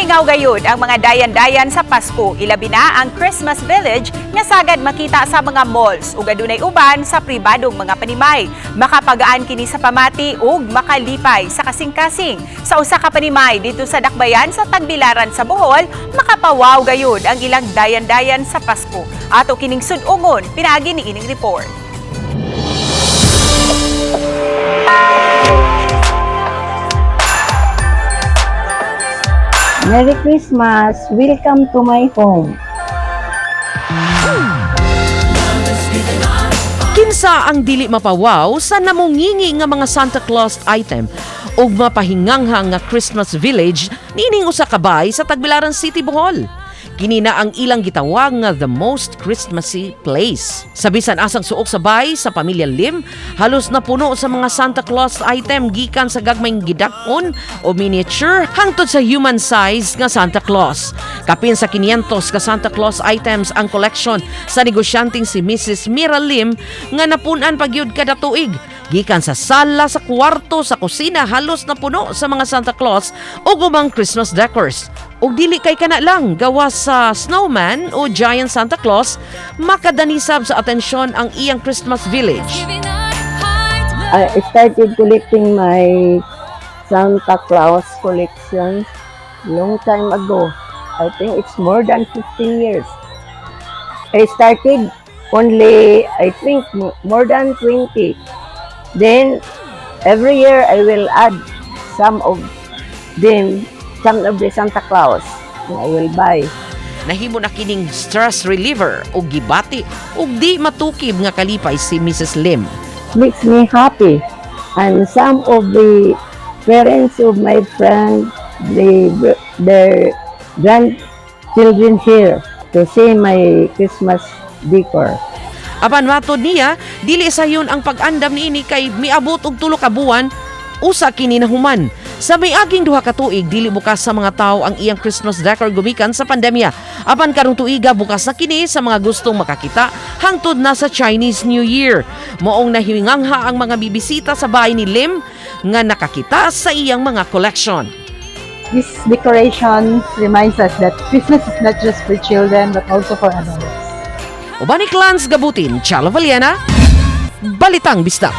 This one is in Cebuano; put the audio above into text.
Makapamingaw gayud ang mga dayan-dayan sa Pasko, ilabi na ang Christmas Village nga sagad makita sa mga malls ug adunay uban sa pribadong mga panimay. Makapagaan kini sa pamati ug makalipay sa kasing-kasing. Sa usa ka panimay didto sa Dakbayan sa Tagbilaran sa Bohol, makapawaw gayud ang ilang dayan-dayan sa Pasko. Ato kining sud-ungon pinaagi ni ining report. Merry Christmas! Welcome to my home. Kinsa ang dili mapawaw sa namungingi nga mga Santa Claus item ug mapahingangha nga Christmas Village niining usa ka bay sa Tagbilaran City, Bohol? Kini na ang ilang gitawag nga the most Christmassy place. Sa bisan asang suok sa bay sa pamilya Lim, halos napuno sa mga Santa Claus item gikan sa gagmayng gidak-on o miniature hangtod sa human size nga Santa Claus. Kapin sa 500 ka Santa Claus items ang collection sa negosyanteng si Mrs. Mira Lim nga napun-an pagyud kada tuig. Gikan sa sala, sa kwarto, sa kusina, halos napuno sa mga Santa Claus o ubang Christmas decors. Ug dili kay kana lang gawas sa snowman o giant Santa Claus, makadanisab sa atensyon ang iyang Christmas Village. I started collecting my Santa Claus collection long time ago. I think it's more than 15 years. I started only, I think, more than 20. Then, every year I will add some of them, some of the Santa Claus I will buy. Nahimo na kining stress reliever ug gibati ug di matukib nga kalipay si Mrs. Lim. Makes me happy. And some of the parents of my friend, their grandchildren here to see my Christmas decor. Apan matod niya, dili sayon ang pag-andam niini kay miabot og 3 ka buwan usa kini nahuman. Sa miaging 2 ka tuig, dili bukas sa mga tao ang iyang Christmas decor gumikan sa pandemya. Apan karong tuiga, bukas na kini sa mga gustong makakita hangtod na sa Chinese New Year. Moong nahingangha ang mga bibisita sa bahay ni Lim nga nakakita sa iyang mga collection. This decoration reminds us that Christmas is not just for children but also for adults. Uban ni Clans Gabutin, Chalo Valiena, Balitang Bisdak.